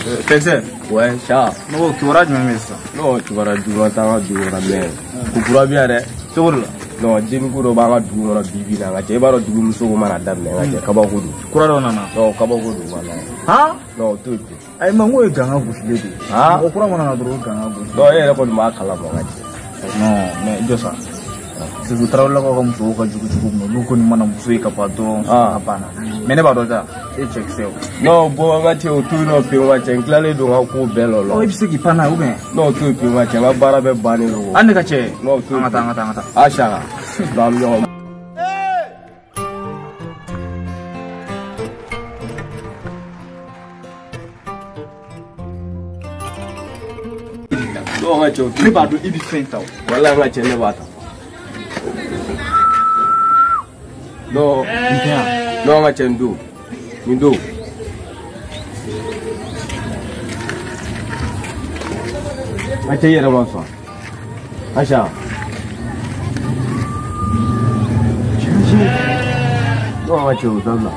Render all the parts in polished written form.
Cɛkisɛ. Ouais, ça. Ne ko kibaruya jumɛn bɛ yen sisan? Non, kibaruya juguman t'an ka dugu kɔnɔ mais ko kura bɛ yan dɛ. Cogo di la? Non, denni ko dɔ b'an ka dugu kɔnɔ bi bi in na n ka cɛ, i b'a dɔn dugu muso ko mana daminɛ n ka cɛ, kabako don. Kura dɔ nana. Non, kabako don walayi. Han? Non, o to yen ten. Ayi, mais n ko ye ganga gosilen de ye. Han? Mɔgɔ kura mana na dɔrɔn o ye ganga gosi. Non, e yɛrɛ kɔni b'a kalama n ka cɛ. Non, mais jɔ sa. Surtout Tarawelelakaw ka musow ka jugu cogo min na, olu kɔni mana muso ye ka ban dɔrɔn a banna. Mais ne b'a dɔn sa, e cɛkisɛ o. Non, bon n ka cɛ, o to yen nɔ pewu n ka cɛ, n tilalen don n ka ko bɛɛ la o la. Ɔ, i bɛ se k'i pan n'a ye ou bien? Non, o to yen pewu n ka cɛ, n ka baara bɛɛ bannen don. An ne ka cɛ. Non, o to yen. An ka taa, an ka taa, an ka taa. A saka. Non, an bɛ ɲɔgɔn. Non, n ka cɛ, o to yen. Ne b'a dɔn i bɛ fɛn ta o. Walayi n ka cɛ, ne b'a ta. Non, Nin tɛ yan. non, n ka cɛ, nin don. Nin don. N ka cɛ, i yɛrɛ ma sɔn. Acha. Non, n ka cɛ, o dabila.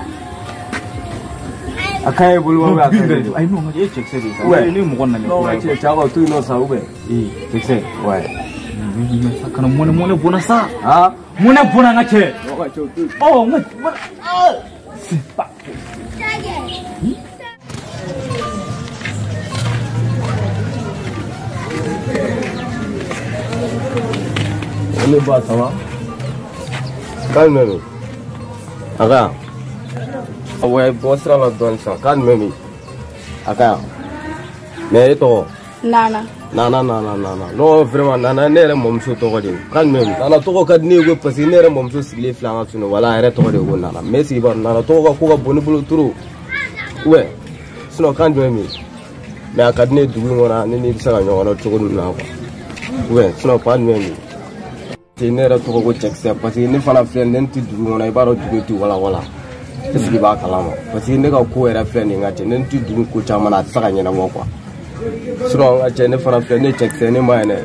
A ka ɲi i bolo wa a ka ɲi i bolo? Ayi, non, e ye cɛkisɛ de ye sa. Ouais. Ne ye mɔgɔ nalen Non, kura n ye ka cɛ, cɛ ka to yen nɔ sa ou bien? Ee, cɛkisɛ. Ouais. Kana mɔnɛ mɔnɛ bɔnna sa. Ah? Mɔnɛ bɔnna n ka cɛ. Non, n ka cɛ, o to yen. Ɔ, n ka. C'est pas possible. Ne ba, ça va? Kan jumɛn bɛ yen? A ka yan. Ouais, bɔ sira la dɔɔnin sisan. Kan jumɛn bɛ yen? A ka yan. Mais e tɔgɔ? Nana. Nana, Nana, Nana. Non, vraiment, Nana, ne yɛrɛ mɔmuso tɔgɔ de ye. Kan jumɛn bɛ yen? Nana tɔgɔ ka di ne ye koyi, parce que ne yɛrɛ mɔmuso sigilen filɛ an ka so wala a yɛrɛ tɔgɔ de ye ko Nana. Mais sigi b'a dɔn, Nana tɔgɔ ka ko ka bon ne bolo trop. Ouais. Sinon, kan jumɛn bɛ yen? Mais a ka di ne ye dugu in kɔnɔ, ne n'i bɛ se ka ɲɔgɔn dɔn cogo min na quoi. Ouais, sinon, kan jumɛn bɛ yen? Ne yɛrɛ tɔgɔ ko cɛkisɛ, parce que ne fana filɛ nin ye, ne tɛ dugu kɔnɔ, i b'a dɔn dugu tɛ walawala. Est ce que i b'a kalama? Parce que ne ka ko yɛrɛ filɛ nin ye n ka cɛ, ne tɛ dugu ko caman na, a tɛ se ka ɲɛnabɔ quoi. Sinon n ka cɛ, ne fana filɛ, ne cɛkisɛ, ne ma ɲi dɛ.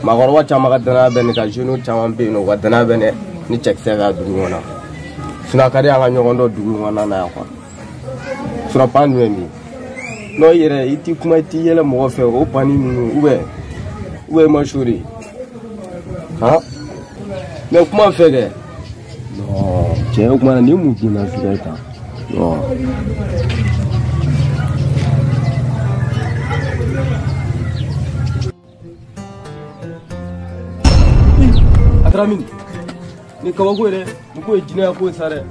Maakɔrɔba caman ka danaya bɛ ne kan, jeunes caman bɛ yen nɔ, u ka danaya bɛ ne ni cɛkisɛ ka dugu kɔnɔ. Sinon a ka di an ka ɲɔgɔn dɔn dugu kɔnɔna na yan quoi. Sinon pan jumɛn bɛ yen? Non, i yɛrɛ i t'i kuma, i t'i yɛlɛ mɔgɔ fɛ, o panni ninnu ou bien i ma chaud de? Han? Mais kuma fɛ kɛ. Non, cɛ, o kuma na nin ye mun donna suguya ye tan? Non. A taara min? Nin kabako ye dɛ, nin ko ye jinɛya ko ye sa dɛ.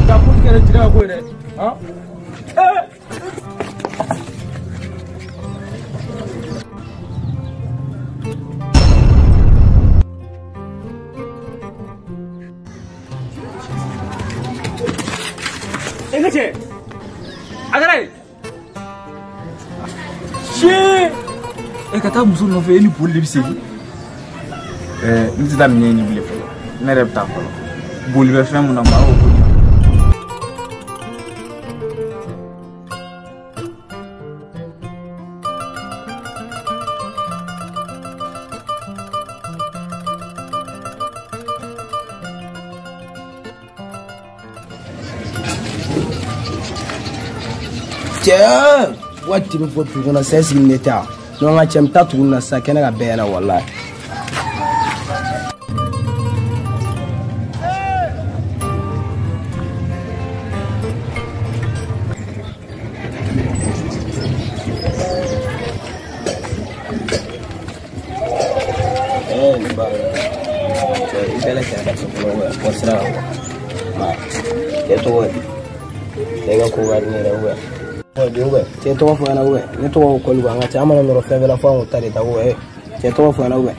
Ka ko kɛra jinɛya ko ye dɛ. Han? Eh! E ka cɛ, a kɛra ye. See! E ka taa muso nɔfɛ, e ni boli de bɛ segin. Ɛɛ, n tɛ taa minɛn ɲini bilen fɔlɔ. Ne yɛrɛ bɛ taa fɔlɔ. Boli bɛ fɛn mun na, maa y'o boli. Cɛ, waati bɛ fɔ dugu kɔnɔ, sɛ sigi ne tɛ yan. Non, n ka cɛ, n bɛ taa tuguni na sisan, kɛnɛ ka bɛɛ ɲɛna walayi. Ne ba, cɛ, i bɛɛ lajɛlen ka se fɔlɔ, bɔ sira kan quoi. Ma, cɛ tɔgɔ ye di? Cɛ ka ko ka di ne yɛrɛ ou bien? Cɛ tɔgɔ fɔ ɲɛna ou bien? Ne tɔgɔ ko Kɔliba, n ka cɛ, an mana nɔrɔ fɛn fɛn la fo an k'o ta de ta ou bien? Cɛ tɔgɔ fɔ ɲɛna ou bien?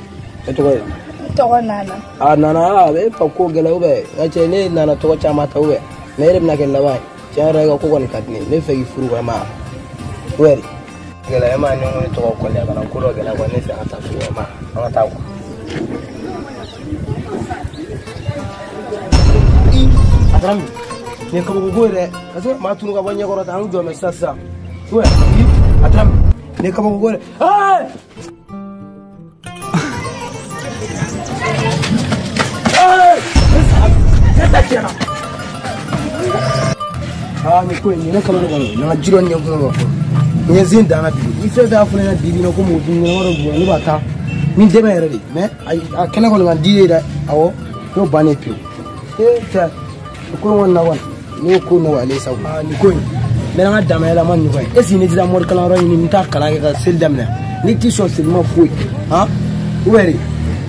E tɔgɔ ye? Ne tɔgɔ Nana. A Nana, a e fa ko gɛlɛn ou bien? N ka cɛ, ne ye Nana tɔgɔ caman ta ou bien? Mais e de bɛna kɛ laban ye. Tiɲɛ yɛrɛ, e ka ko kɔni ka di ne ye. Ne bɛ fɛ k'i furu quoi, e ma ye wa? Ou bien? Gɛlɛya, e ma ye, ne ko ne tɔgɔ Kɔli, a kana ko dɔ gɛlɛya quoi, ne fɛ an ka taa so, e ma ye? An ka taa quoi. A taara min? Nin ye kabako ko ye dɛ. Parce que maa tunu ka bɔ ɲɛkɔrɔ tan, an jɔ mɛ sisan sisan. Ouais, a taara min? Nin ye kabako ko ye dɛ. Hey! Hey! Ne ta tiɲɛna. Aa, nin ko in, nin ye ne kamana gan. Nin ka ji dɔ ɲɛ kun kɔnɔ. N ye zen danna bi i fɛn fɛn y'a fɔ ne ɲɛna bi bi in na ko mɔgɔ dun ɲɛnama dɔ duguma ne b'a ta min dɛmɛ yɛrɛ de mais a kɛnɛ kɔni ka di ye dɛ awɔ n'o bannen pewu ee cɛ o ko in kɔni na kɔni ne y'o ko nɔgɔyalen sa koyi nin ko in n bɛ n ka damayɛlɛ ma nin ko in est ce que ne tɛ taa mori kalanyɔrɔ ɲini n t'a kalan kɛ ka seli daminɛ ne t'i sɔn seli ma foyi han ou bien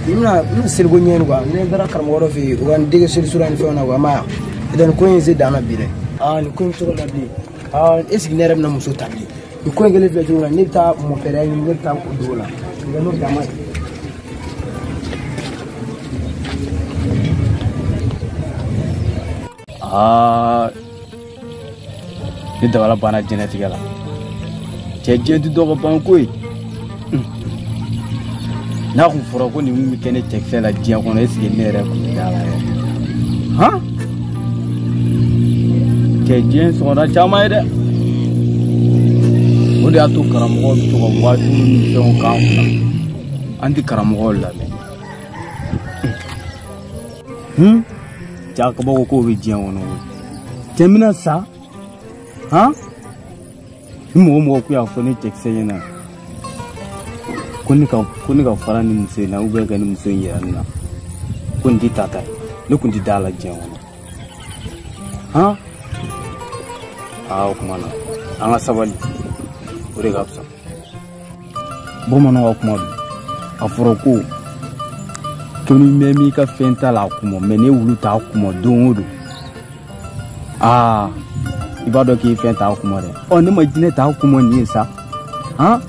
de n bɛna seliko ɲɛɲini quoi ne taara karamɔgɔ dɔ fɛ yen o ka n dege seli sura ni fɛnw na quoi a ma ye nin ko in se dan na bi dɛ nin ko in cogo la bilen est ce que ne yɛrɛ bɛna muso ta bilen nin ko in kɛlen filɛ cogo min na ne bɛ taa mɔpɛrɛ ɲini ne bɛ taa o dugu la n'o dama ye. Ne dabala banna diɲɛlatigɛ la cɛ diɲɛ tɛ dɔ ka ban ko ye n'a kun fɔra ko nin bɛ kɛ ne cɛkisɛ la diɲɛ kɔnɔ est ce que ne yɛrɛ kun bɛ da la yɛrɛ han cɛ diɲɛ sɔgɔda caman ye dɛ o de y'a to karamɔgɔw bɛ to ka waajuli ni fɛnw k'an kunna an tɛ karamɔgɔw lamɛn ja kabako kow bɛ diɲɛ kɔnɔ koyi cɛ n bɛna sa han ni mɔgɔ mɔgɔ ko y'a fɔ ne cɛkisɛ ɲɛna ko ne ka fara ni muso in na ou bien ka ni muso in yira ne na ko nin tɛ ta ye ne kun tɛ da la diɲɛ kɔnɔ han o kuma na an ka sabali o de ka fisa bamananw ka kuma don a fɔra ko ni mɛn m'i ka fɛn ta la a kuma mɛ ne wulu t'a kuma don o don i b'a dɔn k'i ye fɛn t'a kuma dɛ ɔ ne ma jinɛ t'a kuma nin ye sa han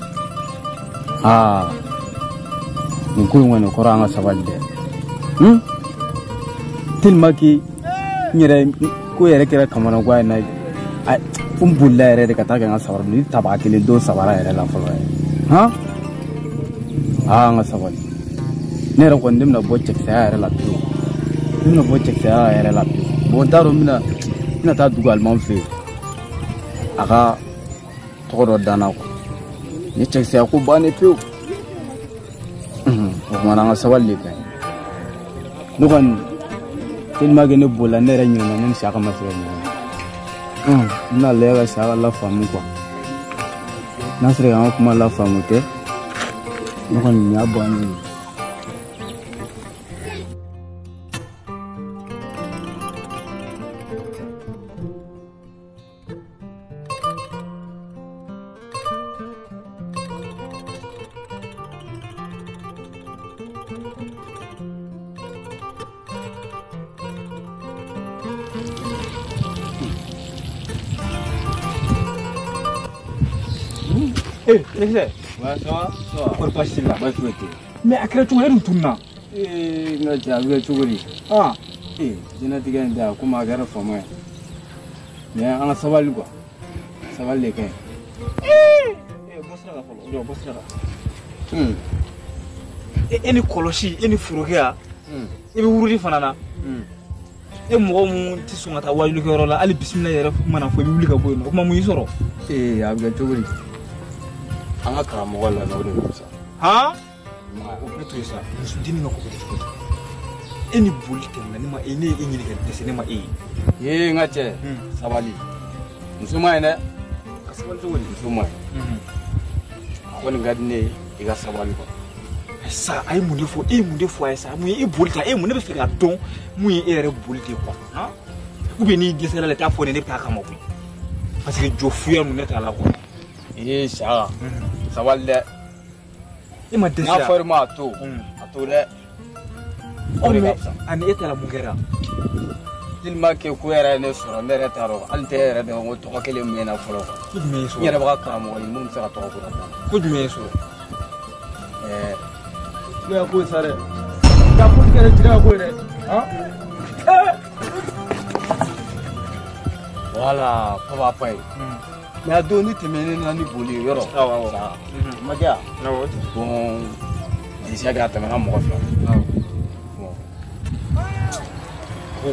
nin ko in kɔni kɔrɔ an ka sabali dɛ tellement que n yɛrɛ ko yɛrɛ kɛra kamanagan ye na fo n bolila yɛrɛ de ka taa kɛ n ka sabara ni tabaga kelen don sabara yɛrɛ la fɔlɔ yɛrɛ han an ka sabali ne yɛrɛ kɔni ne bɛna bɔ cɛkisɛya yɛrɛ la pewu ne bɛna bɔ cɛkisɛya yɛrɛ la pewu bon n t'a dɔn n bɛna taa dugu alimamu fɛ yen a ka tɔgɔ dɔ danna quoi ni cɛkisɛya ko bannen pewu o kumana an ka sabali de ka ɲi ne kɔni tellement que ne bolila ne yɛrɛ ɲinɛna ne ni Saka ma se ka ɲɔgɔn ye n bɛna lajɛ ka Saka lafaamu quoi n'a sera k'an ka kuma lafaamu tɛ ne kɔni nin y'a bannen ye. Eh, Alexis. Ouais, ça va? Ça va. Kɔri baasi t'i la? Baasi foyi tɛ yen. Mais a kɛra cogo di e dun tununna? Ee, n ka cɛ a bɛ kɛ cogo di? Ah. Ee, diɲɛlatigɛ in tɛ a komi a kɛra faama ye. Mais an ka sabali quoi. Sabali de ka ɲi. Ee, bɔ sira kan fɔlɔ. Jɔ, bɔ sira kan. E ni kɔlɔsi, e ni forokɛya. E bɛ wurudi fana na. E mɔgɔ mun tɛ sɔn ka taa waajulikɛyɔrɔ la hali bisimila yɛrɛ mana fɔ i bɛ wuli ka bɔ yen nɔ. O kuma mun y'i sɔrɔ? Ee, a bɛ kɛ cogo di? An ka karamɔgɔ lamɛn o de bɛ fisaya. Han? O ne to yen sa muso dennin ka ko bɛ kɛ cogo di? E ni boli tɛmɛna ne ma e ne ye e ɲini ka dɛsɛ ne ma e ye. Ee n ka cɛ sabali muso ma ɲi dɛ. Ka sabali cogo di? Muso ma ɲi. A kɔni ka di ne ye i ka sabali quoi. Sa a ye mun de fɔ e ye mun de fɔ a ye sa mun ye e boli ta e mun ne bɛ fɛ k'a dɔn mun ye e yɛrɛ boli de quoi han? Ou bien n'i dɛsɛra la i t'a fɔ ne ne bɛ taa kama koyi parce que jɔ fuya ninnu ne t'a la quoi. Ee Saka sabali dɛ. E ma dɛsɛ n'a fɔr'i ma a to a to dɛ. O de ka fisa. Ani e taara mun kɛra? Tellement que ko yɛrɛ ye ne sɔrɔ ne yɛrɛ t'a dɔn hali tɛ e yɛrɛ dɔn ko tɔgɔ kelen min bɛ na fɔlɔ quoi. Ko jumɛn y'i sɔrɔ? N yɛrɛ bɛ ka karamɔgɔ ɲini mun bɛ se ka tɔgɔ ko da. Ko jumɛn y'i sɔrɔ? Ɛɛ. Ne y'a ko ye sa dɛ. Ka ko kɛra jinɛ ka ko ye dɛ. Han? Voilà, papa pa ye. Mais a don ni tɛmɛnen na ni boli ye yɔrɔ. Awɔ awɔ. Ma kɛ yan? Awɔ. Bon, dɛsɛ kɛ a tɛmɛna mɔgɔ fila. Awɔ. Bon.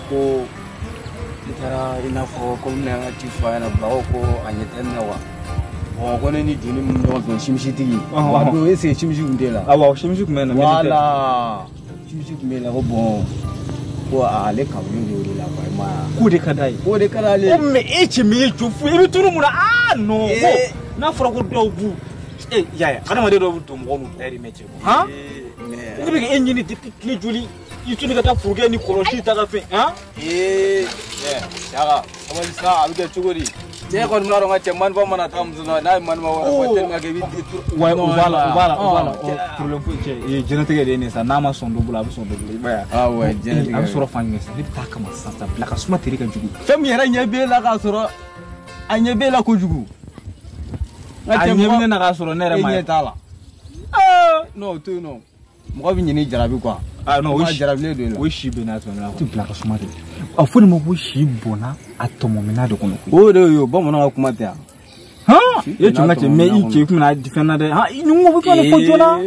Ko ne taara i n'a fɔ komi ne y'an ka ci fɔ a ɲɛna Bako ko a ɲɛ tɛ ne na wa. Bon ko ne ni joli min ɲɔgɔn fɛ simisitigi. Wa don est ce que simisi tun t'e la? Awɔ simisi tun bɛ yen nɔ. Voilà. Simisi tun bɛ la ko bon. Ko ale kanu de o de la quoi i ma ye. K'o de ka d'a ye. K'o de ka d'ale ye. Ko mais e cɛ min ye jɔ fu ye i bɛ tunu mun na ah non. N'a fɔra ko dɔw b'u e y'a ye adamaden dɔw bɛ don mɔgɔ n'u dayirimɛ cɛ han ne bɛ k'e ɲini depuis tile joli i tun ka taa forokɛ ni kɔlɔsi ta ka fɛn han ee Saka sabali sa a bɛ kɛ cogo di cɛ kɔni b'a dɔn ka cɛ maniba mana taa muso nɔfɛ n'a ye maniba wɛrɛ fɔ tellement que i bɛ ouais o b'a la problème foyi cɛ ee jɛnatigɛ de ye nin sa n'a ma sɔn dɔ bolo a bɛ sɔn dɔ bolo i b'a ye ah ouais jɛnatigɛ a bɛ sɔrɔ fan jumɛn sisan ne bɛ taa kama sisan sisan bila ka suma teri ka jugu fɛn min yɛrɛ ɲɛ b'e la k'a sɔrɔ a ɲɛ b'e la kojugu a ɲɛ bɛ ne na k'a sɔrɔ ne yɛrɛ ma ye e ɲɛ t'a la non o to yen nɔ mɔgɔ bɛ ɲin'i jarabi quoi ah non o jarabilen don e la o si bɛ n'a sɔrɔ ne la bila ka suma de a fɔ ne ma ko si bɔnna a tɔmɔmina de kɔnɔ koyi o de y'o bamananw ka kuma tɛ yan han e tun ka cɛ mɛ i cɛ kun bɛna fɛn na dɛ han nin ko bɛ fɛn fɔ joona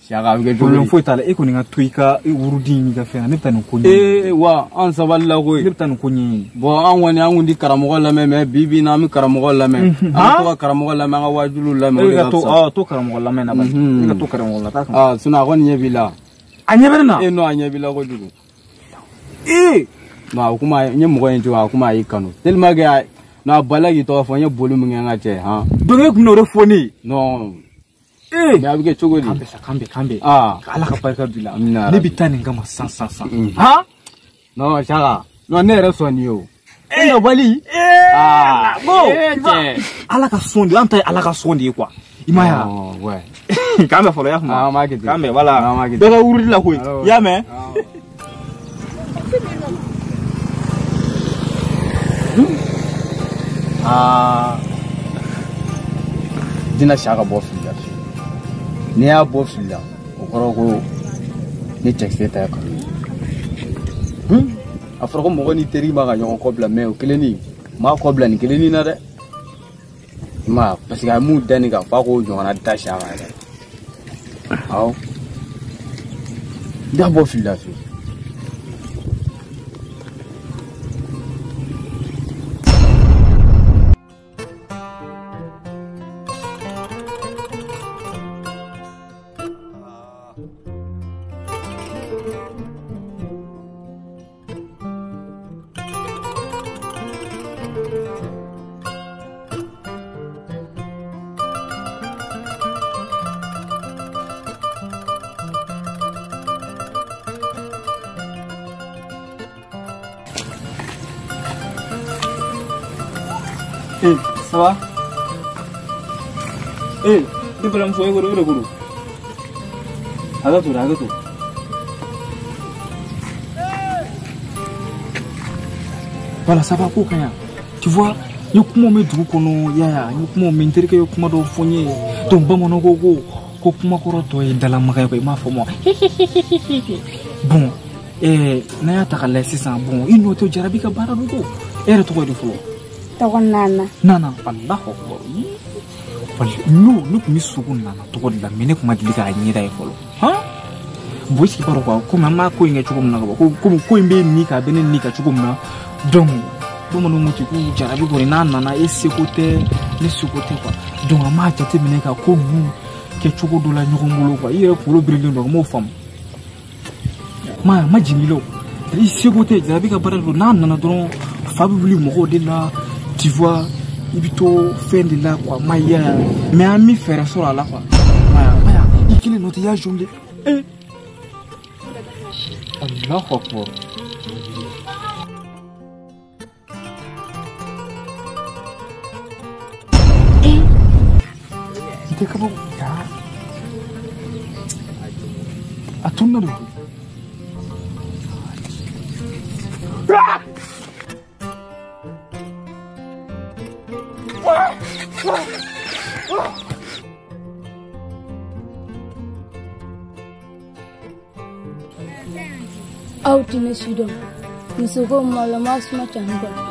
Saka a bɛ kɛ cogo di problème foyi t'a la e kɔni ka to i ka wurudi n'i ka fɛn na ne bɛ taa nin ko ɲɛɲini ee wa an sabali la koyi ne bɛ taa nin ko ɲɛɲini bon an kɔni an kun ti karamɔgɔ lamɛn mɛ bi bi in na an bɛ karamɔgɔ lamɛn an bɛ to ka karamɔgɔ lamɛn an ka wajuliw lamɛn o de ka fisa to karamɔgɔ lamɛn na bani e ka to karamɔgɔ la taa kama ah sinon a kɔni ɲɛ b'i la a ɲɛ bɛ ne na e non a ɲɛ b'i la kojugu ee non a kuma n ye mɔgɔ ye cogo a kuma a y'i kanu tellement que a non a balila k'i tɔgɔ fɔ n ye boli min kɛ n ka cɛ han donc e kun bɛna o de fɔ ne ye non ee mais a bɛ kɛ cogo di k'an bɛn sa k'an bɛn ah ala ka barika don i la ne bɛ taa nin kama san han non Saka non ne yɛrɛ sɔn nin ye o e nabali ah bon ala ka sɔn de an ta ye ala ka sɔn de ye quoi i m'a ye wa ouais k'an bɛn fɔlɔ i y'a faamu an b'a kɛ ten k'an bɛn voilà bɛɛ ka wurudi la koyi i y'a mɛn aa dina Saka bɔ fili la n'i y'a bɔ fili la o kɔrɔ ko ni cɛkisɛ ta ye kanu ye a fɔra ko mɔgɔ ni teri ma ka ɲɔgɔn kɔ bila mɛ o kelennin m'a kɔ bila nin kelennin na dɛ i m'a ye parce que a ye mun da nin kan f'a k'o ɲɔgɔnna da Saka yɛrɛ awɔ n t'a bɔ fili la fiyewu. Eh, ça va? Eh, ne balimamuso e ko de ko don. Hakɛ to dɛ, hakɛ to. Voilà, ça va ko ka ɲi. Tu vois, n ye kumaw mɛn dugu kɔnɔ, y'a ye, n ye kumaw mɛn n terikɛ ye kuma dɔw fɔ n ye. Donc bamananw ko kuma kɔrɔ tɔ ye dalamaga ye quoi, i m'a faamu wa? Bon, n'an y'a ta k'a lajɛ sisan, bon, i nɔ tɛ jarabi ka baara don ko. E yɛrɛ tɔgɔ ye di fɔlɔ? Tɔgɔ Nana. Nana, Allahu akbar. N'o ne tun bɛ sogo Nana tɔgɔ de la mais ne tun ma deli k'a ɲɛda ye fɔlɔ. Han? Bon, est-ce que i b'a dɔn quoi, komi an b'a ko in kɛ cogo min na ka ban, komi ko in bɛ nin kan a bɛ ne nin kan cogo min na, donc bamananw ko ten ko jarabi kɔni n'a nana e seko tɛ ne seko tɛ quoi. Donc an b'a jateminɛ ka ko ninnu kɛ cogo dɔ la ɲɔgɔn bolo quoi. I yɛrɛ kunkolo birilen don, n m'o faamu. Ma jigin i la o. I seko tɛ, jarabi ka baara don, n'a nana dɔrɔn fa bɛ wuli mɔgɔw de la. Tu vois, i bɛ to fɛn de la quoi, ma ye mais an mi fɛɛrɛ sɔrɔ a la quoi. Maya, i kelen nɔ tɛ i y'a jongle. Eh! Allahu akbar. Eh! I tɛ kabako ya. A tunna de koyi. Ah! Aw tɛ ne si dɔn muso ko maloma suma cani kɔnɔ.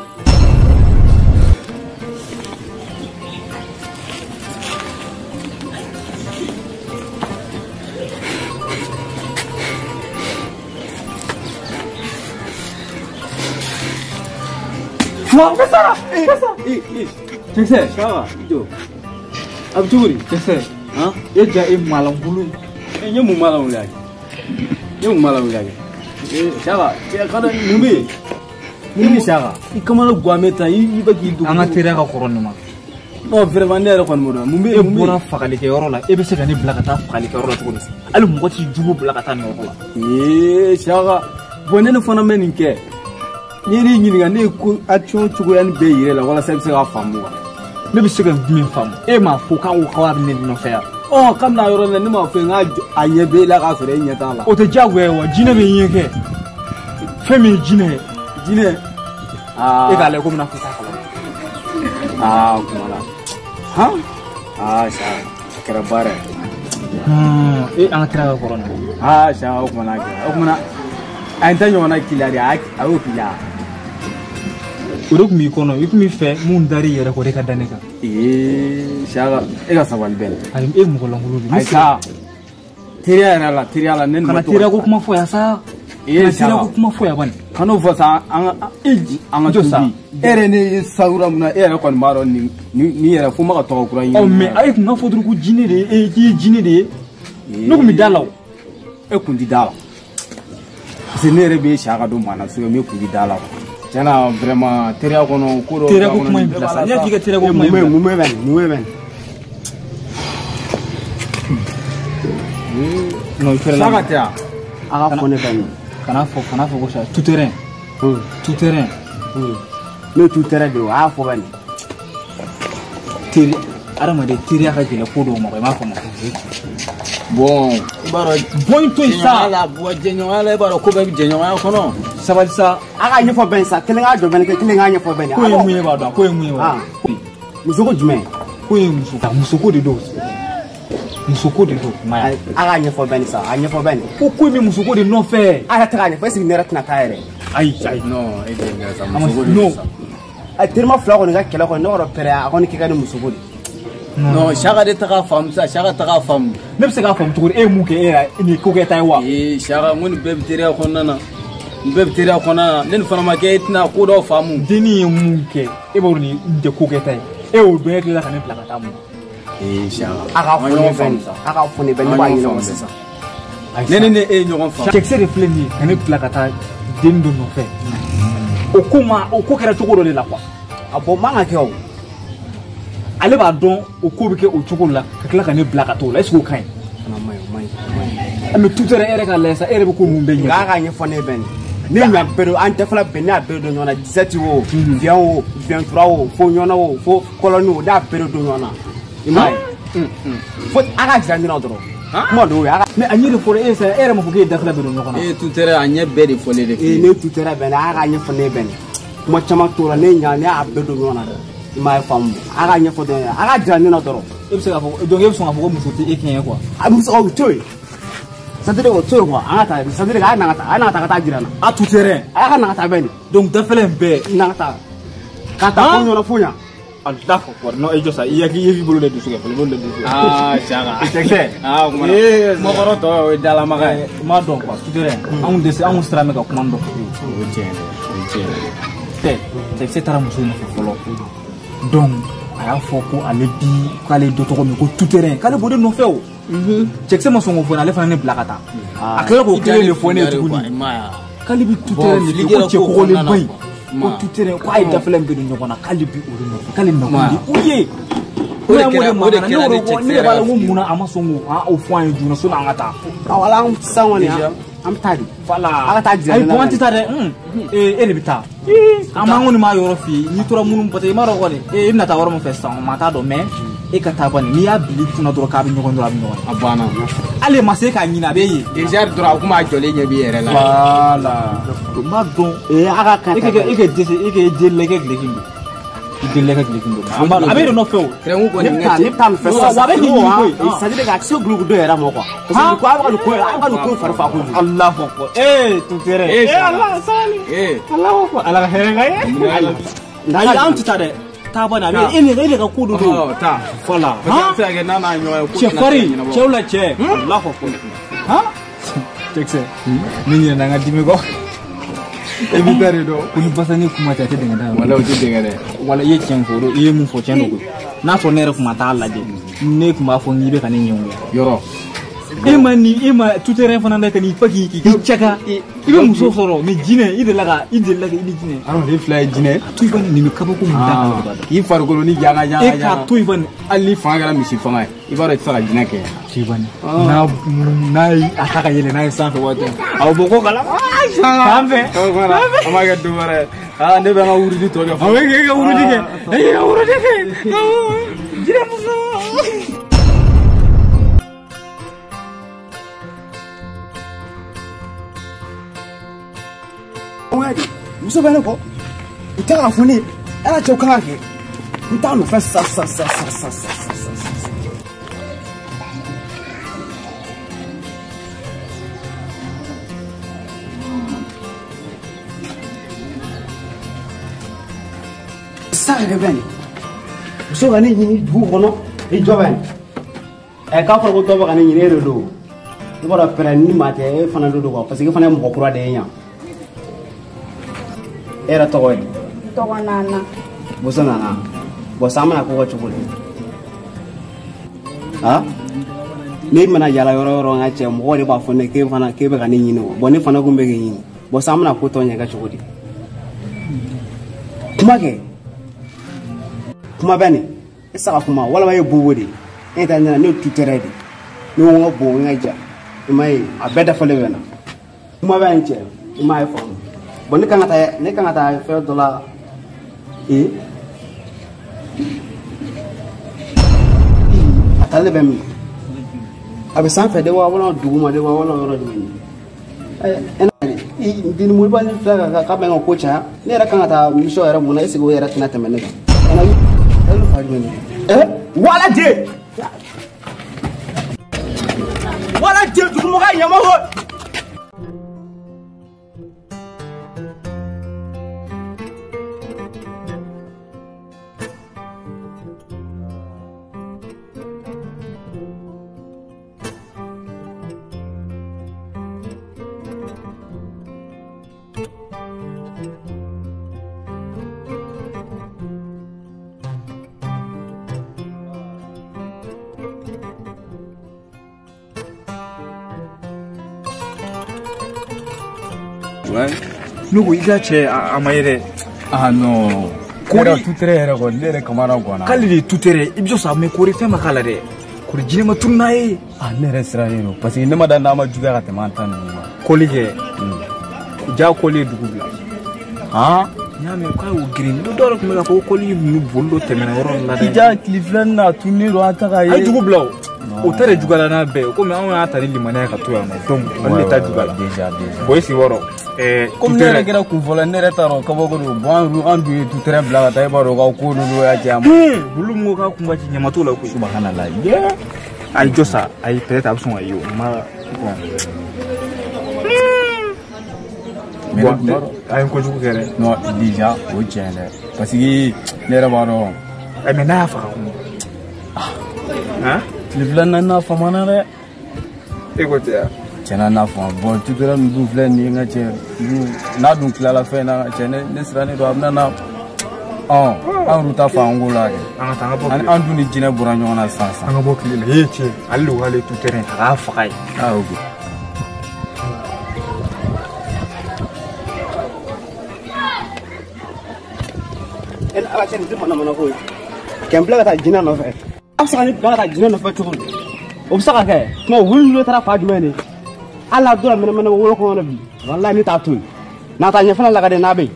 Wa, Sara! Cɛkisɛ, Saka, i jɔ. A bɛ cogo di? Cɛkisɛ, han? E ja e malangolo ye. E n ye mun malangolo kɛ? N ye mun malangolo kɛ? Ee Saka, cɛ ka dɔn mun bɛ yen? Mun bɛ Saka? I kamana gan bɛ tan, i bɛ k'i dogo. An ka teriya ka kɔrɔ nin ma. Non vraiment ne yɛrɛ kɔni m'o dɔn. Mun bɛ e bɔra fagalikɛyɔrɔ la e bɛ se ka ne bila ka taa fagalikɛyɔrɔ la cogo di? Hali mɔgɔ t'i jugu bila ka taa nin yɔrɔ la. Ee Saka bon ne fana bɛ nin kɛ. N'i y'i ɲininka ne ye ko action cogoya nin bɛɛ yir'e la walasa i bɛ se k'a faamu wa? Ne bɛ se ka jumɛn faamu? E m'a fɔ k'a ko k'a bɛ ne nɔfɛ yan. Ɔ kabini a yɔrɔ la ne m'a fɔ n k'a a ɲɛ b'e la k'a sɔrɔ e ɲɛ t'a la. O tɛ diyagoya ye wa? Jinɛ bɛ ɲɛ kɛ. Fɛn min ye jinɛ ye. Jinɛ. Aa e k'a lajɛ komi n'a fɔ t'a kalama. Aa o kuma la. Han? Aa Saka a kɛra baara ye. E an ka kira ka kɔrɔ nin. Aa Saka o kuma na a kɛra o kuma na a ye n ta ɲɔgɔnna k'i la de a y'o k'i la. O de tun b'i kɔnɔ i tun b'i fɛ mun dar'i yɛrɛ kɔ de ka da ne kan. Ee Saka e ka sabali bɛɛ. Ayi e mɔgɔ lankolon de. Ayi sa teriya yɛrɛ la teriya la ne ni kana teriya ko kuma fɔ yan sa. Ee kana teriya ko kuma fɔ yan bani. Kan'o fɔ sa an ka jɔ sa. E yɛrɛ ne ye sawura mun na e yɛrɛ kɔni b'a dɔn nin yɛrɛ fo n ma ka tɔgɔ kura ɲini. Ɔ mais a ye kun ka fɔ dɔrɔn ko jinɛ de ye k'i ye jinɛ de ye. Ne kun bɛ da la o. E kun ti da la. Parce que ne yɛrɛ bɛ Saka don maa na so ne kun ti da la. Tiɲɛna vraiment teriya kɔnɔ ko dɔw. Teriya ko kuma in bila sa. Ne y'a f'i ka teriya ko kuma in bila. Mun bɛ nin? Mun bɛ nin? Non i fɛrɛ la. Saka tɛ yan. A ka fɔ ne bɛ nin. Kana fɔ ko sa tout terrain. Tout terrain. Ne ye tout terrain de ye o, a y'a fɔ bɛ nin. Teri adamaden teriya ka gɛlɛn ko dɔw ma i m'a faamu. Bon i b'a dɔn. Bɔ in to yen sa. Jɛɲɔgɔnya la i b'a dɔn ko bɛɛ bɛ jɛɲɔgɔnya kɔnɔ. Sabali sa. A ka ɲɛfɔ bɛn sa kelen k'a jɔ bɛn kelen k'a ɲɛfɔ bɛn. Ko ye mun ye b'a dɔn ko ye mun ye wa. Muso ko jumɛn? Ko ye muso. Musoko de don. Musoko de don. A ka ɲɛfɔ bɛn sa a ɲɛfɔ bɛn. Ko in bɛ musoko de nɔfɛ. A yɛrɛ tɛ k'a ɲɛfɔ est-ce que ne yɛrɛ tɛna taa yɛrɛ. Ayi ayi. Non e tɛ ɲɛ sa musoko de don sa. A terima fila kɔni ka kɛlɛ kɔni ne kɔni pɛrɛ a kɔni k'i ka ni musoko de. Non Saka de taga faamu sa Saka taga faamu. Ne bɛ se k'a faamu cogo di e ye mun kɛ e yɛrɛ nin ye ko kɛta ye wa. Ee Saka n ko nin bɛɛ bɛ teriya kɔnɔna na. Nin bɛɛ bɛ teriya kɔnɔna na ne nin fana ma kɛ e tɛna ko dɔw faamu. Dennin ye mun kɛ e b'a dɔn nin tɛ ko kɛta ye e y'o dɔn e tilala ka ne bila ka taa mun na. Ee Saka a ka fɔ ne bɛn a ka fɔ ne bɛn ne b'a ɲɛnabɔ sisan. Ne ni e ye ɲɔgɔn faamu. Cɛkisɛ de filɛ nin ye ka ne bila ka taa dennin dɔ nɔfɛ. O ko ma o ko kɛra cogo dɔ de la quoi. A bɔn man ka kɛ o. Ale b'a dɔn o ko bɛ kɛ o cogo la ka tila ka ne bila ka t'o la est-ce que o ka ɲi? O man ɲi. Mais tout à l'heure e yɛrɛ k'a lajɛ sa e yɛrɛ bɛ ko mun bɛɛ ɲɛfɔ. Nka a ka ɲɛfɔ ne bɛn ne ɲa bɛɛ don an tɛ fila bɛn ne y'a bɛɛ don ɲɔgɔn na 17 o 20 o 23 o fo ɲɔgɔnna o fo kɔlɔni o ne y'a bɛɛ don ɲɔgɔn na i m'a ye. Fo a ka jira ɲɔgɔn na dɔrɔn. Kuma dɔw ye a ka. Mais a ɲɛ de fɔra e sa e yɛrɛ m'a fɔ k'e ye dafila bɛɛ don ɲɔgɔn na. E tout à l'heure a ɲɛ bɛɛ de fɔlen de. Ee ne tout à l'heure bɛn a ka ɲɛfɔ ne bɛn kuma caman t'o la ne ɲa ne y'a bɛɛ don ɲɔgɔn na dɛ. I m'a ye faamu a ka ɲɛfɔ dɔrɔn a ka jira ne na dɔrɔn. E bɛ se k'a fɔ donc e bɛ sɔn k'a fɔ ko muso tɛ e kɛɲɛ quoi. A muso o to yen. C'est-à-dire o to yen quoi an ka taa c'est-à-dire a na ka taa a na ka taa ka taa jira n na. A tout terrain. A ka na ka taa bɛn nin. Donc dafɛla in bɛɛ. Na ka taa. Ka taa fo ɲɔgɔn fo ɲa. Allahu akbar non e jɔ sa i hakili i b'i bolo de dusu kɛ fɔlɔ i bolo de dusu. Aa Saka. Cɛkisɛ. Aa o kuma na. Kuma kɔrɔ tɔ o ye dalamaga ye. N m'a dɔn quoi tout terrain. Anw dɛsɛ anw sira mɛ ka kuma dɔ fɔ. O ye tiɲɛ ye o ye tiɲɛ ye. Tɛ cɛkisɛ taara muso nɔfɛ fɔlɔ. Donc a y'a fɔ ko ale bi k'ale dɔ tɔgɔ min ko tout terrain k'ale b'o de nɔfɛ o. Cɛkisɛ ma sɔn k'o fɔ ne ale fana ne bila ka taa. A tilala k'o kelen de fɔ ne ye tuguni. K'ale bi tout terrain de fɛ ko cɛ kɔgɔlenba in. Ko tout terrain ko a ye dafɛla in bɛɛ don ɲɔgɔn na k'ale bi o de nɔfɛ k'ale nakun de o ye. O de kɛra ne cɛkisɛ ne de b'a la ko munna a ma sɔn k'o fɔ an ye joona sɔnni an ka taa. Awɔ ala an sisan kɔni an bɛ taa de. Voilà. A ka taa jira ne la. Ayi an tɛ taa dɛ. E de bɛ taa. An m'an kɔni m'a yɔrɔ f'i ye n'i tora minnu parce que i m'a dɔn kɔni e bɛna taa yɔrɔ min fɛ sisan o ma t'a dɔn mais e ka taa bani n'i y'a bila i kunna dɔrɔn k'a bɛ ɲɔgɔn dɔrɔn a bɛ ɲɔgɔn ye. A banna. Hali ma se k'a ɲini a bɛ yen. Déjà dɔrɔn a kun b'a jɔlen ɲɛ b'i yɛrɛ la. Voilà. N b'a dɔn. Ee a ka kan. E ka dɛsɛ e ka delila i ka duloki don. I delila i ka duloki don. An b'a dɔn a bɛ de nɔfɛ o. Kɛrɛnkun kɔni ne bɛ taa nin fɛ sisan. Wa a bɛ k'i ɲini koyi. C'est à dire que a tɛ se guloki dɔ yɛrɛ ma quoi. Parce que ko a bɛ ka nin ko a bɛ ka nin ko fari fa kojugu. Allahu akbar. Ee tout terrain. Ee Ala sabali. Ee. Allahu akbar. Ala ka hɛrɛ k'an ye. Ayi an tɛ taa dɛ. Taa bani a bɛ e de ka ko dɔ don. Taa. Voilà. Parce que a bɛ se ka kɛ n'a n'a ɲɔgɔn ye ko cɛ farin cɛw la cɛ. Allahu akbar. Han. Cɛkisɛ. Ne ɲinɛna n ka dimi kɔ. E b'i ta de dɔn. Ko ni basani kuma tɛ a tɛ dingɛ da. Wala o tɛ dingɛ dɛ. Wala i ye tiɲɛ fɔ o i ye mun fɔ tiɲɛ don koyi. N'a sɔrɔ ne yɛrɛ kun ma taa lajɛ ne tun b'a fɔ n'i bɛ ka ne ɲɛngoya. Yɔrɔ. E ma ni e ma tout terrain fana da ka n'i fa k'i caka i bɛ muso sɔrɔ mais jinɛ i delila ka i ni jinɛ. Arɔ ne fila ye jinɛ. A to i ba nin bɛ kabako mun da kan de b'a dɔn. K'i farikolo ni janga janga. E k'a to i ba nin. Hali ni fanga kɛra misi fanga ye i b'a dɔn i tɛ se ka jinɛ kɛ. To i ba nin. N'a ye a ta ka yɛlɛ n'a ye sanfɛ waati min a bɛ bɔ ko kalama. Sanfɛ. An b'a kɛ don wɛrɛ ye. Aa ne bɛ n ka wurudi tɔ kɛ. Awɔ e k'i ka wurudi kɛ. E k'i ka wurudi kɛ. Jinɛ muso. Muso bɛ ne kɔ u tɛ k'a fɔ ne ye ala cɛw kan ka kɛ n t'a nɔfɛ sa sa sa sa sa sa sa sa sa. Sa yɛrɛ bɛ nin muso ka ne ɲini dugu kɔnɔ i jɔ bɛ nin ɛ k'a fɔra ko dɔ bɛ ka ne ɲini e de don i b'a dɔn pɛrɛn ni maa tɛ e fana de don quoi parce que e fana ye mɔgɔ kura de ye yan. E yɛrɛ tɔgɔ ye? Tɔgɔ Nana. Boso Nana. Bon san mana ko kɛ cogo di? Han? Ne mana yala yɔrɔ yɔrɔ n ka cɛ mɔgɔw de b'a fɔ ne k'e fana k'e bɛ ka ne ɲini o. Bon ne fana kun bɛ k'e ɲini. Bon san mana ko tɔ ɲɛ kɛ cogo di? Kuma kɛ. Kuma bɛ nin. E saga kuma walima e ye bobo de ye. E ta ne na ne ye tutɛrɛ de ye. Ne ko n ka bon n ka ja. I m'a ye a bɛɛ dafalen bɛ na. Kuma bɛ nin cɛ. I m'a ye faamu. Bon ne kan ka taa fɛn dɔ la ee a taalen bɛ min a bɛ sanfɛ de wa walima duguma de wa walima yɔrɔ jumɛn de ɛ moriba ni filɛ ka k'a bɛ n ka ko caya ne yɛrɛ kan ka taa mission yɛrɛ mun na est ce que o yɛrɛ tɛna tɛmɛ ne kan ɛ fa jumɛn de ɛ wala den wala den dugumɔgɔ ɲama ko. Ne ko i ka cɛ a ma ye dɛ. Ah non. Kori tutere yɛrɛ kɔni ne yɛrɛ kamana ganna. K'ale de ye tutere i bɛ sɔn mais kori fɛn ma k'a la dɛ. Kori jinɛ ma tunun n'a ye. Ah ne yɛrɛ sirannen don parce que ne ma da n'a ma juguya ka tɛmɛ an ta ninnu kan. Koli kɛ. Ja koli ye dugu bila. Han? N y'a mɛn k'a y'o girin dɔw yɛrɛ tun bɛ k'a fɔ ko koli ninnu boli dɔ tɛmɛna yɔrɔ dɔ la dɛ. I ja tile filanin na a tununnen don an ta k'a ye. A ye dugu bila o. O ta de juguyara n'a bɛɛ ye komi anw y'a ta ni limaniya ye ka to yan nɔ donc ale de ta juguyara. Déjà déjà. Bon i sigi yɔrɔ. Komi ne yɛrɛ kɛra kun fɔlɔ ne yɛrɛ t'a dɔn kabako don bon an dun ye tutɛrɛ bila ka taa e b'a dɔn k'aw ko ninnu y'a cɛ a ma. Olu min ko k'a kun ka ci ɲama t'o la koyi. Subhanallah. Ayi jɔ sa ayi peut-être a bɛ sɔn ka ye o ma bon. Bon a ye kojugu kɛ dɛ. Non déjà o tiɲɛ dɛ parce que ne yɛrɛ b'a dɔn. Ɛ mais n'a y'a faga kun. Han? Tile filanan n'a famana dɛ. E ko ten wa? Tiɲɛna n'a faamu bon tutɛrɛ ninnu dun filɛ nin ye n ka cɛ n'a dun tilala fɛn na cɛ ne sirannen don a bɛna na an yɛrɛ ta fan an ko la kɛ. An ka taa an ka bɔ tile. An dun ni jinɛ bɔra ɲɔgɔn na sisan sisan. An ka bɔ tile la ee cɛ ale de ko k'ale ye tutɛrɛ a k'a faga ye. Ah ok. E ni ala cɛ nin tɛ manamana ko ye kɛ n bila ka taa jinɛ nɔfɛ. A bɛ se ka ne bila ka taa jinɛ nɔfɛ cogo di? O bɛ se ka kɛ tuma wulu ninnu taara fa jumɛn de? Hali n'a donna mɛnɛmɛnɛ wolo kɔnɔ bi walahi ne t'a to yen n'a taa ɲɛfɛla la ka di n'a bɛ yen.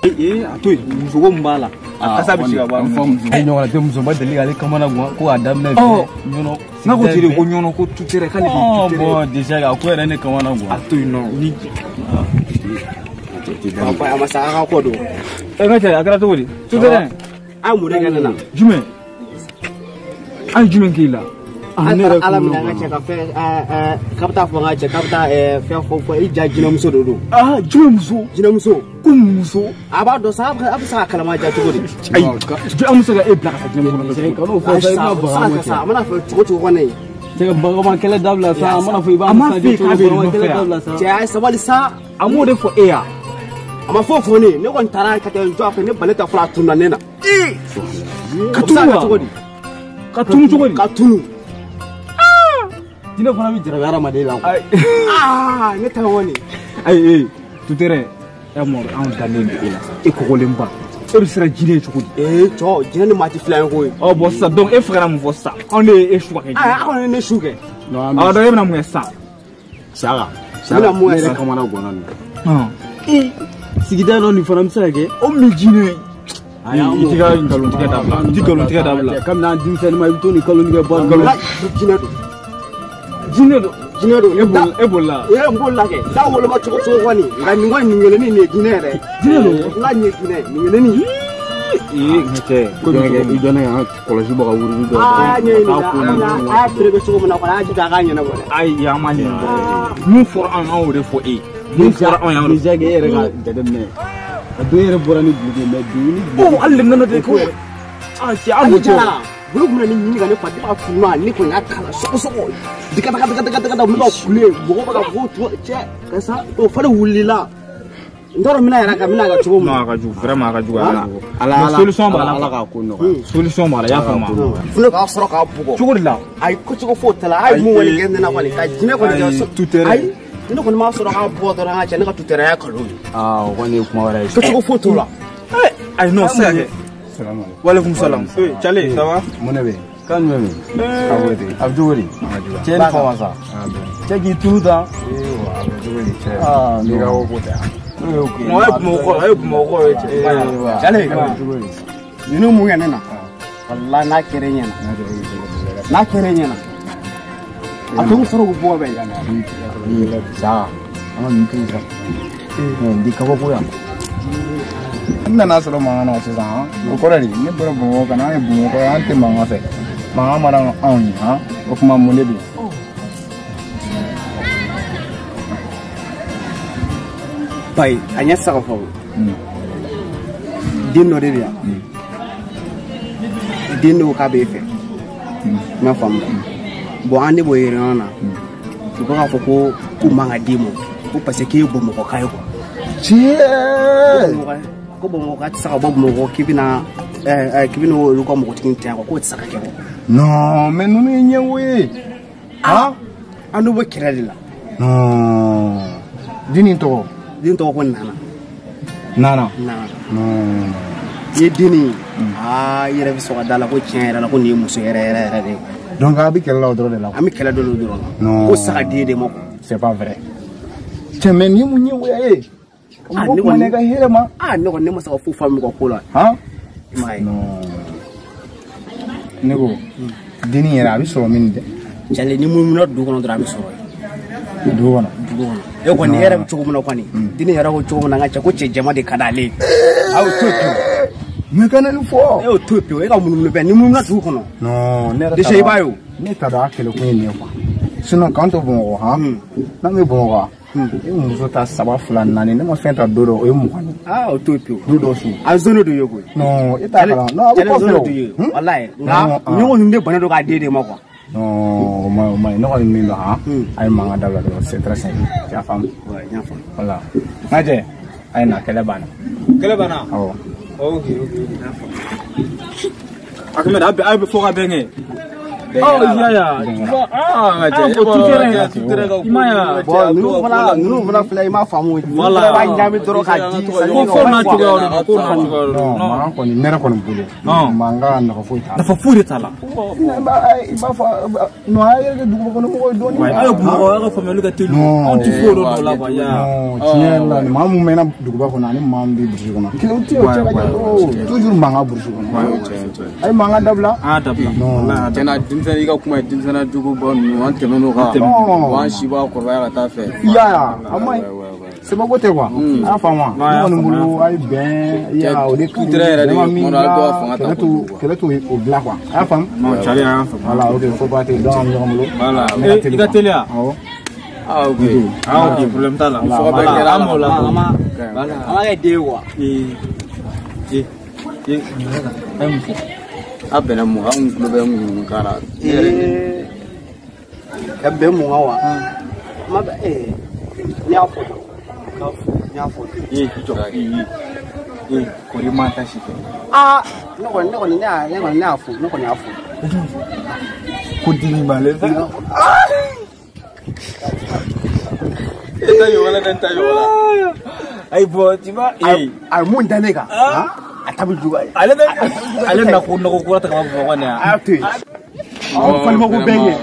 Ee a to yen musoko min b'a la a kasa bɛ se ka bɔ a la. E ɲɔgɔnna tɛ muso ma deli k'ale kamana gan ko k'a daminɛ ɔ ɲɔnɔ. N'a ko ten de ko ɲɔnɔ ko tutɛrɛ k'ale de ye tutɛrɛ. Bon déjà a ko yɛrɛ ne kamana gan. A to yen nɔ ni. Papa a ma sa a ka kɔ don. Ɛ n ka cɛ a kɛra cogo di? Tutɛrɛ. A ye mun de kɛ ne la? Jumɛn? An ye jumɛn k'i la? Ala minɛ an ka cɛ ka fɛn k'a bɛ taa fɔ n ka cɛ k'a bɛ taa fɛn fɔ fɔ i ja jinɛmuso de don. Ah jinɛmuso? Jinɛmuso. Ko muso? A b'a dɔn sa a bɛ se ka kalama ja cogo di? Ayi an bɛ se ka e bila ka taa jinɛmuso nɔfɛ. Kan'o fɔ sa i bɛna baga an ma cɛ. A mana fɔ cogo cogo kɔni. Cɛ ka bagama kɛlɛ dabila sa a mana fɔ i b'a fɔ kɛlɛ dabila sa. Cɛ a ye sabali sa. A m'o de fɔ e ya. A ma fɔ fɔ ne ne kɔni taara ka taa n jɔ a fɛ ne bale ta fɔlɔ a tununa ne na. Ka tunu wa? Cogo di? Ka tunu cogo di? Ka tunu. Jinɛ fana bɛ jarabi hadamaden la quoi. Aa ne ta kɔni. Ayi tutere e mɔrɔ anw dalen bɛ e la e kɔgɔlenba e bɛ siran jinɛ ye cogo di. Ee cɔ jinɛ ni maa tɛ filan ye koyi. Ɔ bɔn sisan donc e fɛ ka na mun fɔ sisan anw de ye e su ka kɛ jinɛ. Aa a kɔni ye ne su kɛ. Ɔ donc e bɛna mun kɛ sisan. Saka. N bɛna mun kɛ Ne yɛrɛ sisan. kamana ganna nin na. Ee sigida dɔ nin fana bɛ se ka kɛ. O min jinɛ ye. I t'i ka nkalontigɛ dabila i t'i nkalontigɛ dabila. Kabini an denmisɛnnin ma i bɛ to nin nkalontigɛ ba ninnu la. Jinɛ don. Jinɛ don. Jinɛ don. E bolila. Ee n bolila kɛ. Da woloma cogo cogo kɔni nka nin kɔni nin kelennin nin ye jinɛ yɛrɛ. Jinɛ don. N ka nin ye jinɛ nin kelennin. Ee n cɛ. Ko bɛ kɛ i jɔn ne ka kɔlɔsi bɔ ka wurudi dɔ. Aa ɲɛɲini a y'a feere cogo min na kɔni a y'a jija a k'a ɲɛnabɔ dɛ. Ayi an ma ɲɛnabɔ. Mun fɔra anw y'o de fɔ e ye. Mun fɔra anw y'o de fɔ. Déjà e yɛrɛ ka jateminɛ. A don yɛrɛ bɔra ni duloki ye mais bi ni duloki. Oh hali de nana de ko yɛrɛ. Ah cɛ an Hali ko. jara bolo kun bɛna ne ɲini ka ne fa ne b'a kunna ne kɔni y'a kala sɔgɔsɔgɔ diga daga daga daga daga n bɛ ka kule mɔgɔ bɛ ka ko cɛ karisa o fari wulila n t'a dɔn n bɛna yɛrɛ ka n bɛna kɛ cogo min Non na. a ka jugu vraiment a ka jugu a ka jugu. Ala Mais solution b'a la. Ala k'a ko nɔgɔya. Solution b'a la i y'a faamu. Fo ne k'a sɔrɔ k'a bugɔ. Cogo de la. Ayi ko cogo foyi t'a la a ye mun kɔni kɛ ne na kɔni ka jinɛ kɔni kɛ so. Ayi ne kɔni m'a sɔrɔ k'a bugɔ dɔrɔn ka cɛ ne ka tutɛrɛya kalo ye. Aa o kɔni ye kuma wɛrɛ ye. Ko cogo foyi t'o la. Ayi non se ka kɛ. Walekum salam. Eh Chale ça va? Mun de bɛ yen? Kan jumɛn bɛ yen? A bɛ ten. A bɛ cogo di? Cɛ ni fama sa. Cɛ k'i tulu ta. A bɛ cogo di cɛ? Aa n'i ka ko ko tɛ. Non e Bamakɔ e Bamakɔ ye cɛ. Chale ninnu mun kɛ ne na walahi n'a kɛra e ɲɛna n'a kɛra e ɲɛna a to n sɔrɔ k'u bugɔ bɛ. Sa an ka nin to yen sa. Nin di kabako yan. N nana sɔrɔ mankan na sisan o kɔrɔ de ne bɔra Bamakɔ ka na an ye Bamakɔ ye an tɛ mankan fɛ mankan mara anw ye han o kuma mun de bɛ yen. Bayi a ɲɛ saga fɔ den dɔ de bɛ yan den dɔw k'a b'e fɛ i m'a faamu bɔn an de b'o réunion na u bɛ k'a fɔ ko k'u man ka d'i ma ko parce que k'e ye bamakɔka ye quoi. Tiɲɛ. Ko bamakɔka tɛ se ka bɔ bamakɔ k'i bɛna k'i bɛna olu ka mɔgɔtigi tɛ yan quoi k'o tɛ se ka kɛ quoi. Non mais ninnu ye ɲɛngo ye. Han an n'u bɛ kɛlɛ de la. Non den nin tɔgɔ. Den tɔgɔ ko Nana. Nana. Nana. Non. I ye den nin ye aa i yɛrɛ bɛ sɔn ka da la ko tiɲɛ yɛrɛ la ko nin ye muso yɛrɛ yɛrɛ yɛrɛ de ye. Donc a bɛ kɛlɛ la o dɔrɔn de la. An bɛ kɛlɛ dɔ dɔrɔn la. Non. Ko saga den de ma quoi. C'est pas vrai. Cɛ mais nin ye mun ɲɛngoya ye. Ah, Mɔgɔ ne kuma kɔni- ne ka hɛrɛ ma. Aa ne kɔni ne ma se ka foyi faamu ka ko la. Han. I m'a ye. Non. Ne ko dennin yɛrɛ a bɛ sɔrɔ min dɛ. Jale ni munumunu dugu kɔnɔ dɔrɔn a bɛ sɔrɔ yen. Dugu kɔnɔ. Dugu kɔnɔ. E kɔni e yɛrɛ bɛ cogo min na kɔni. Den yɛrɛ ko cogo min na n ka cɛ ko cɛ jɛman de ka d'ale ye. A y'o to yen pewu. Mais kana nin fɔ. E y'o to yen pewu e ka munumunu bɛɛ ni munumunu dugu kɔnɔ. Non ne yɛrɛ Déjà i b'a ye o. Ne t'a dɔn a kɛlɛkun ye nin ye quoi. Sinon k'an to Bamakɔ han. N'an bɛ Bamakɔ e muso ta 3 2 4 ne ma fɛn ta don dɔ o ye 20 ye. Aa o to yen pewu. Du dɔ su. A zone de ye koyi. Non e t'a kalan. Non a bɛ kɔfɛ o. de ye. Walayi nka Non, ah. ɲɔgɔn ninnu de bannen don k'a den de ma quoi. Non o ma ɲi o ma ɲi ne kɔni min dɔn han. A ye mankan dabila dɔrɔn c'est très simple. I y'a faamu. Ouais n y'a faamu. Voilà. N ka cɛ a ye na kɛlɛ banna. Kɛlɛ banna. Awɔ. Ok ok. Ahmed a bɛ fɔ ka bɛn kɛ. Oh ya ya. Ah n ka cɛ. I m'a ye wa. Bon ninnu fana filɛ i m'a faamu. Voilà. Ninnu fana b'a ɲagami dɔrɔn k'a di. Ko fo n'a cogoya de don ko n'a cogoya de Non don. mankan kɔni ne yɛrɛ kɔni bolo. Non. Mankan nafa foyi t'a la. Nafa foyi de t'a la. I b'a fɔ non a yɛrɛ kɛ duguba kɔnɔ mɔgɔw ye dɔɔnin. Aw ye Bamakɔ aw ka faamuyali ka teli. Non. Anw ti foyi dɔn o la quoi ya. Non tiɲɛ yɛrɛ la maa mun mɛnna duguba kɔnɔ ani maa min bɛ burusi kɔnɔ kelenw tɛ yen o cɛ ka jan o toujours mankan burusi kɔnɔ. A ye mankan dabila. An y'a dabila. Non. Tiɲɛna denmisɛnnin i ka kuma ye denmisɛnnin juguba ninnu an tɛmɛn'o kan. Non. An si b'a kɔrɔbaya ka taa fɛ. I y'a ye a ma ɲi sabako tɛ quoi. A y'a faamu wa? Ne kɔni bolo a ye bɛn i y'a o de ka ɲi. Tutɛrɛ yɛrɛ de Vraiment ye min kuma dɔ la, bila dɔw ka fanga ta kɛlɛ t'o kojugu quoi. kɛlɛ t'o o bila quoi. A y'a faamu. Non Chale an y'a faamu. Voilà ok faut pas te donc an bɛ ɲɔgɔn bolo. Voilà. Ne ka teli I ka quoi. teliya. Awɔ. Ah ok. Ah ok problème t'a la. Fɔ ka bɛn kɛra An b'o la. An ma kɛ den ye quoi. Ee ee ee a ye mun fɔ. A bɛnna mun kan an kun tulo bɛ mun kan la. Ee ka bɛn mun kan wa. Ma bɛ ee n y'a fɔ dɔrɔn. N y'a fɔ dɔrɔn. Ee i jɔ. Ee kɔri man ta si fɛ. Aa ne kɔni ne kɔni ne y'a ne kɔni ne y'a fɔ ne kɔni y'a fɔ. Ko dimi b'ale fɛ. E ta ɲɔgɔn la dɛ, n ta ɲɔgɔn la. Ayi bon, tu vois, a ye mun da ne kan, a ta bɛ juguya. Ale bɛ ale na ko nɔgɔ kura ta ka bɔ Bamakɔ nin yan. A y'a to yen. Aw falimaw ko bɛɛ kɛ.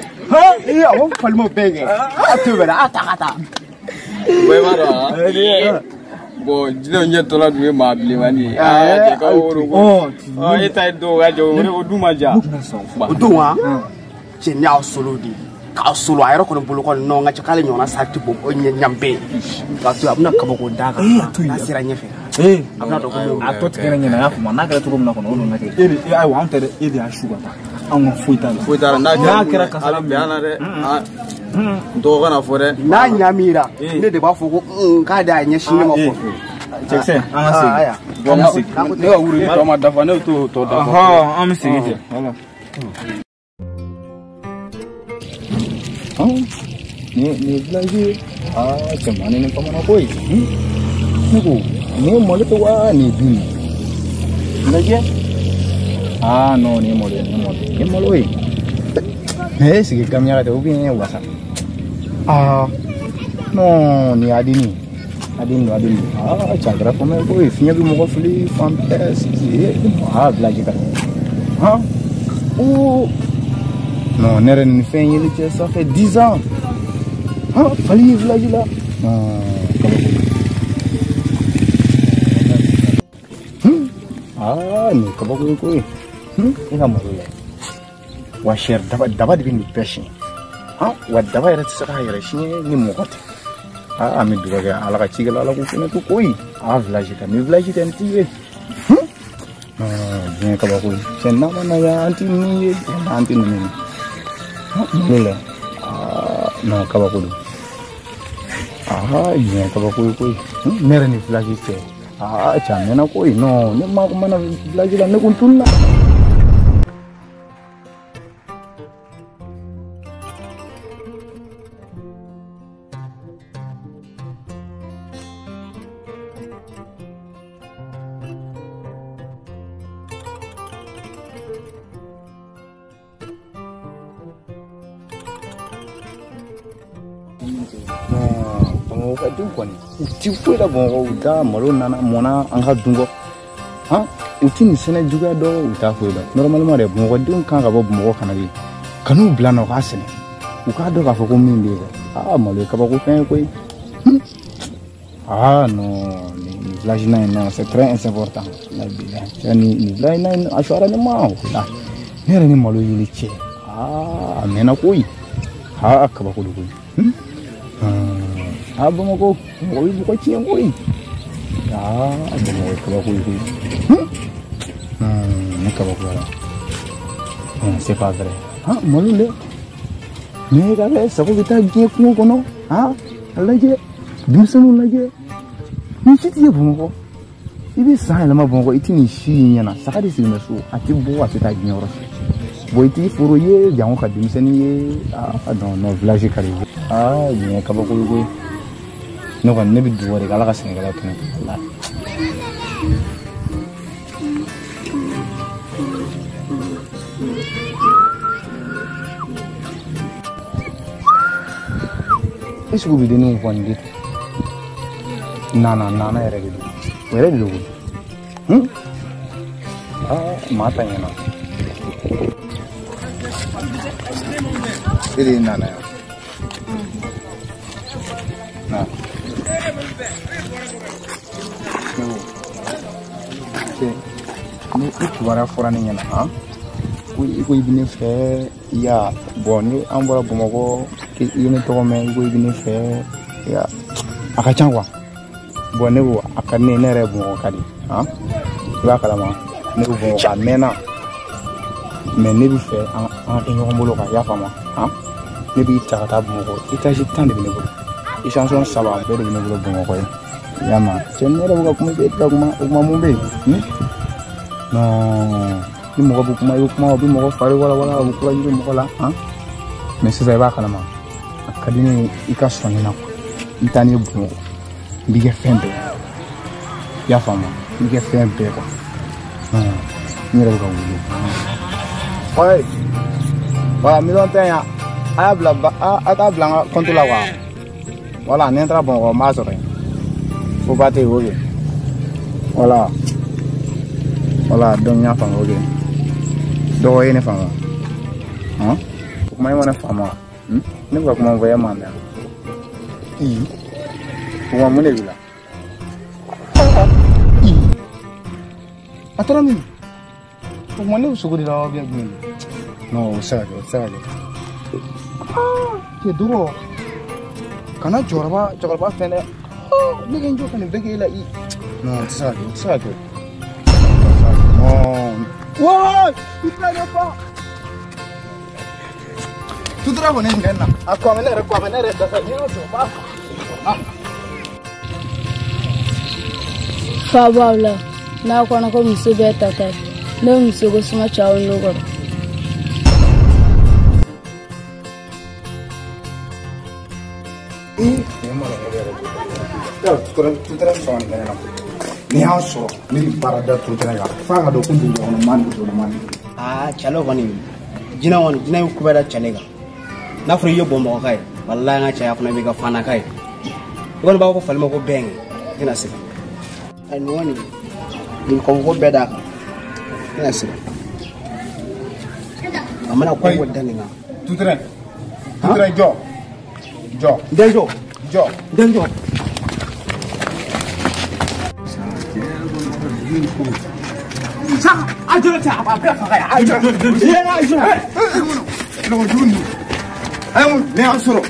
Ee, aw falimaw bɛɛ kɛ. A to yen bɛrɛ, a ta ka taa. Bon, i b'a dɔn wa? Bon, jinɛw ɲɛ tɔla dun ye maa bilenmani ye. Aa, cɛ ka o ko. Ɔ, e ta ye dɔw ka jɛ, o dun ma diya. O don wa, cɛ ne y'a solo de. K'a solo a yɛrɛ kɔni bolo kɔni non, n ka cɛ k'ale ɲɔgɔnna sa tɛ bɔ ɲanbɛ. K'a to yen, a bɛna kabako d'a kan. N'a sera ɲɛfɛ. A bɛna dɔn ko mun. A tɔ tigɛ ne ɲɛna, a y'a faamu n'a kɛra cogo min na kɔni, o nana kɛ. E de, ayiwa anw tɛ dɛ, e de y'a su ka taa. Anw ka foyi t'a la. Foyi t'a la, n'a kɛra kasara min bɛ an na dɛ. N tɔgɔ kana fɔ dɛ. N'a ɲamira, ne de b'a fɔ ko k'a de y'a ɲɛsin ne ma fɔ. Cɛkisɛ, an ka segin. Bon, ne ka wurudi tɔ ma dafa, ne t'o tɔ dafa. Ɔhɔn, an bɛ segin cɛ. Voilà. Nin ye village ye. Aa, cɛmannin ni bamanan ko ye. Ne ko nin ye malo ye wa nin ye bin ye? Lajɛ. Aa non, nin ye malo ye, nin ye malo ye, nin ye malo ye. Mais est ce que gamiya tɛ ou bien wasa? Aa non, nin ye adini. Adini don, adini don. Aa, cɛ a kɛra fama ye koyi. Fiɲɛ bɛ mɔgɔ fili fan bɛɛ. Aa, village ka di. Han? Oo. Non, ne yɛrɛ nin fɛn yeli cɛ, ça fait 10 ans. Han, fali ye village la. Non, kabako. Aa, nin ye kabako ye koyi. E ka malo lajɛ. Wa sɛri daba daba de bɛ nin bɛɛ siɲɛ. Han, wa daba yɛrɛ tɛ se k'a yɛrɛ siɲɛ ni mɔgɔ tɛ. Aa, an bɛ dugawu kɛ Ala ka cikɛla Ala k'u fɛnɛ to koyi. Aa, village ka ni village tɛ n t'i ye. Non, diɲɛ kabako ye. Cɛ n'a ma na yan, an tɛ ninnu ye, an tɛ ninnu ye. Malo la. Aa, non, kabako don. Aa, diɲɛ kabako ye koyi. Ne yɛrɛ ni village cɛ. Aa, cɛ a mɛnna koyi. Non, ne ma mana village la, ne kun tununa. Bamakɔ ka denw kɔni u ti foyi la Bamakɔ, u t'a malo nana mɔnna an ka dun kɔ. Han, u ti nin sɛnɛ juguya dɔn, u t'a foyi dɔn. Normalement dɛ, Bamakɔ denw kan ka bɔ Bamakɔ ka na de ka n'u bila nɔ k'a sɛnɛ. U k'a dɔn k'a fɔ ko min bɛ yen dɛ. Aa, malo ye kabako fɛn ye koyi. Ah non, nin village na in non, c'est très important. Cɛ nin village na in a suyara ne ma. Ne yɛrɛ ni malo yeli cɛ. Aa, a mɛnna koyi. Aa, kabako don koyi. Aa, Bamakɔ mɔgɔ bɛ mɔgɔ tiɲɛ koyi. Aa, Bamakɔ ye kabako ye koyi. Ne kabakoyara. C'est pas vrai. Ah, malo dɛ. Mais ka kɛ sago bɛ taa diɲɛ kungo kɔnɔ. Ah, a lajɛ. Denmisɛnninw lajɛ. Nin si tɛ ye Bamakɔ. I bɛ san yɛlɛma Bamakɔ, i tɛ nin si ye ɲɛna. Saga de sigilen bɛ so, a tɛ bɔ, a tɛ taa diɲɛ yɔrɔ si. Bon, i t'i foro ye, jango ka denmisɛnnin ye. Ah non, non, village ka di. Ah, diɲɛ kabako ye koyi. Ne kɔni ne bɛ dugawu de kɛ Ala ka sɛnɛkɛlaw kɛnɛ la. Est ce que u bɛ denninw fɔ nin de tɛ? Nana nana yɛrɛ de don. O yɛrɛ de don koyi. Aa, maa ta ɲɛna. E de ye nana yan. Na. Cɛ, ni i kibaruya fɔra ne ɲɛna, han? Ko i ko i bɛ ne fɛ, ya bɔn ni an bɔra Bamakɔ, i ye ne tɔgɔ mɛn, i ko i bɛ ne fɛ, ya a ka ca kuwa. Bɔn ne ko a ka di ne ye, ne yɛrɛ ye Bamakɔ ka di, han? I b'a kalama, ne bɛ Bamakɔ a mɛnna, mɛ ne bɛ fɛ an ka kɛ ɲɔgɔn bolo kan, i y'a faamu, han? Ne b'i ta ka taa Bamakɔ, étage 10 de bɛ ne bolo, échanson 3 bɛɛ de bɛ ne bolo Bamakɔ ye. I y'a mɛn? Cɛ ne yɛrɛ bɛ ka kuma, e tɛ ka kuma, o kuma mun bɛ yen? Non, ni mɔgɔ bɛ kuma, i bɛ kuma, o bɛ mɔgɔ fari walawala, o bɛ courage don mɔgɔ la, han? Mais sisan i b'a kalama, a ka di ne ye i ka sɔn ne na kuwa. I taa ne ye Bamakɔ, n b'i kɛ fɛn bɛɛ ye. I y'a faamu? N b'i kɛ fɛn bɛɛ kuwa. N yɛrɛ bɛ ka wuli. Ouais. Voilà, milon tɛ yan. A y'a bila a t'a bila n ka compte la quoi. Voilà, ni n taara Bamakɔ n b'a sɔrɔ yen. Fo ba tɛ yen, ok. Voilà. Voilà, donc n y'a faamu, ok. Dɔgɔ ye ne faamu. Han? O kuma e ma ne faamu wa? Ne bɛ ka kuma min fɔ e m'a mɛn. I. O kuma mun de b'i la? I. A taara min? O kuma ne bɛ sogo de la wa bien jumɛn de? Non, o tɛ se ka kɛ, o tɛ se ka kɛ. Cɛ dɔgɔ. Kana cɛkɔrɔba fɛn dɛ. Ne ka n jɔ ka nin bɛɛ kɛ e la i. Non, o tɛ se ka kɛ, o tɛ se ka kɛ. Non. Ouais, i tɛna ne fa. Tutura kɔni nin kɛ n na. A kɔmɛ ne yɛrɛ kɔmɛ ne yɛrɛ dasa n'i y'o sɔrɔ n b'a fa. Fa b'aw la n'a kɔnɔ ko muso bɛɛ ta ta ye ne muso ko suma cɛw n'o kɔrɔ. Tutura sɔn nin kɛ ne na. N'i y'a sɔrɔ ne bɛ baara da tutura kan f'a ka dɔn ko dugu kɔnɔ maa ni dugu kɔnɔ maa ni. Aa cɛle kɔni jinɛ kɔni jinɛ ye kubɛ da cɛle kan. N'a fɔra i ye bɔnmɔgɔka ye walahi an ka cɛya fana b'i ka fanaka ye. I kɔni b'a fɔ fali ma ko bɛn i tɛna se. Ayi nin kɔni nin kɔn ko bɛɛ d'a kan i tɛna se. A mana ko ko da nin kan. Tutura tutura jɔ jɔ. Den jɔ. Jɔ. Den jɔ. A jɔ cɛ a bɛɛ faga yan. A jɔ. A jɔ. Ne y'an sɔrɔ.